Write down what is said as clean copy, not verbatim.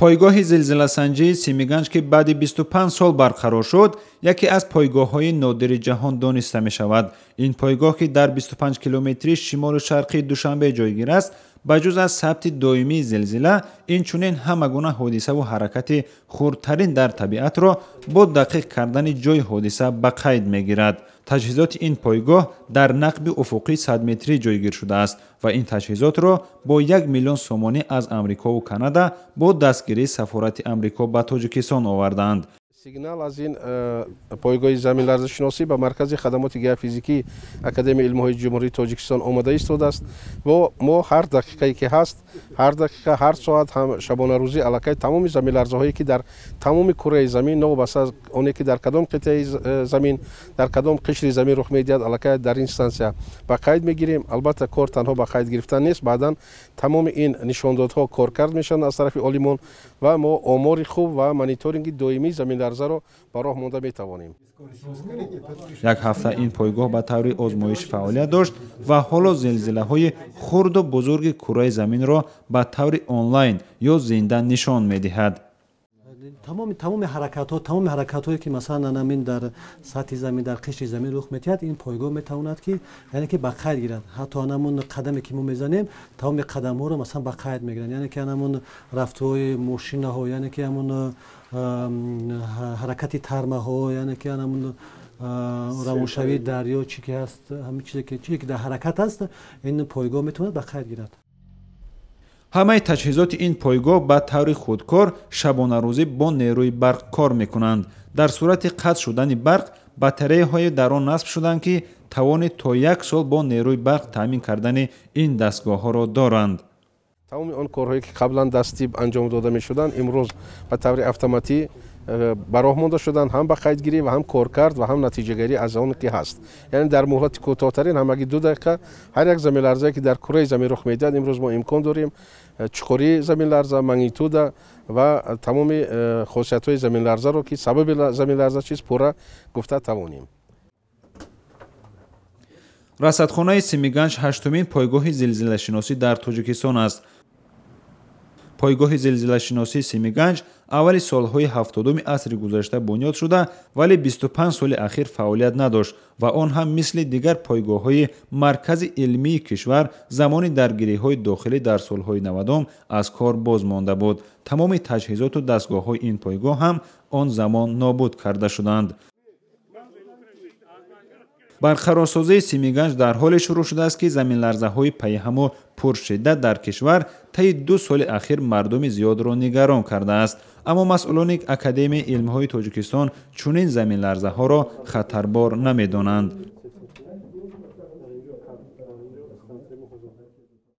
Пойгоҳи зилзиласанҷии Симиганҷ, ки баъди 25 сол барқарор шуд, яке аз пойгоҳҳои нодири ҷаҳон дониста мешавад. Ин пойгоҳ, ки дар 25 километри шимолу шарқии Душанбе ҷойгир аст, ба ҷуз аз сабти доимии зилзила, инчунин ҳама гуна ҳодисаву ҳаракати хурдтарин дар табиатро бо дақиқ кардани ҷойи ҳодиса ба қайд мегирад. Таҷҳизоти ин пойгоҳ дар нақби уфуқии 100 метрӣ ҷойгир шудааст ва ин таҷҳизотро бо 1 миллион сомонӣ аз Амрикову Канада бо дастгирии сафорати Амрико ба Тоҷикистон овардаанд. Сигнал аз ин пойгоҳи заминларзашиносӣ ба Маркази хадамоти геофизикии Академияи илмҳои Ҷумҳурии Тоҷикистон омода истодааст. Мо ҳар дақиқае ки ҳаст, ҳар дақиқа, ҳар соат, ҳам шабонарӯзӣ аллакай тамоми заминларзаҳое, ки дар тамоми кураи замин, новобаста аз оне ки дар кадом қитъаи замин, дар кадом қишри замин рух медиҳад, аллакай дар ин стансия ба қайд мегирем. Албатта, кор танҳо ба қайд гирифтан нест, баъдан тамоми ин нишондодҳо коркард мешаванд аз тарафи олимон ва мо омори хуб ва мониторинги доимии заминларзаро ба роҳ монда метавонем. Як ҳафта ин пойгоҳ ба таври озмоишӣ фаъолият дошт ва ҳоло зилзилаҳои хурду бузурги кураи заминро ба таври онлайн ё зинда нишон медиҳад. Тамоми ҳаракатҳо, тамоми ҳаракатҳое, ки масалан анамин дар сатҳи замин, дар қишри замин рух медиҳад, ин пойгоҳ метавонад, ки яъне ки ба қайд гирад. Ҳатто анамун қадаме, ки мо мезанем, тамоми қадамҳоро масалан ба қайд мегиранд, яъне ки анамун рафтуҳои мошинаҳо, яъне ки ҳамун ҳаракати тармаҳо, яъне ки анамун равоншавии дарё, чӣ ки ҳаст, ҳамин чизе ки дар ҳаракат аст, ин пойгоҳ метавонад ба қайд гирад. Ҳамаи таҷҳизоти ин пойгоҳ ба таври худкор шабонарӯзӣ бо нерӯи барқ кор мекунанд. Дар сурати қатъ шудани барқ, батареяҳое дар он насб шуданд, ки тавони то як сол бо нерӯи барқ таъмин кардани ин дастгоҳҳоро доранд. Тамоми он корҳое, ки қаблан дастӣ анҷом дода мешуданд, имрӯз ба таври автоматӣ ба роҳ монда шуданд, ҳам ба қайдгирӣ ва ҳам коркард ва ҳам натиҷагарӣ аз он ки ҳаст. Яъне дар муҳлати кӯтоҳтарин, ҳамагӣ 2 дақиқа, ҳар як заминларзае, ки дар кураи замин рух медиҳад, имрӯз мо имкон дорем чуқурии заминларза, магнитуда ва тамоми хосиятҳои заминларзаро, ки сабаби заминларза чист, пурра гуфта тавонем. Расадхонаи Симиганҷ ҳаштумин пойгоҳи зилзилашиносӣ дар Тоҷикистон аст. Пойгоҳи зилзилашиносии Симиганҷ аввали солҳои 70-уми асри гузашта бунёд шуда, вале 25 соли ахир фаъолият надошт ва он ҳам мисли дигар пойгоҳҳои маркази илмии кишвар замони даргириҳои дохилӣ дар солҳои 90-ум аз кор боз монда буд. Тамоми таҷҳизоту дастгоҳҳои ин пойгоҳ ҳам он замон нобуд карда шуданд. Барқарорсозии Симиганҷ дар ҳоле шурӯъ шудааст, ки заминларзаҳои пайҳаму пуршиддат дар кишвар таи 2 соли ахир мардуми зиёдро нигарон кардааст. Аммо масъулони Академияи илмҳои Тоҷикистон чунин заминларзаҳоро хатарбор намедонанд.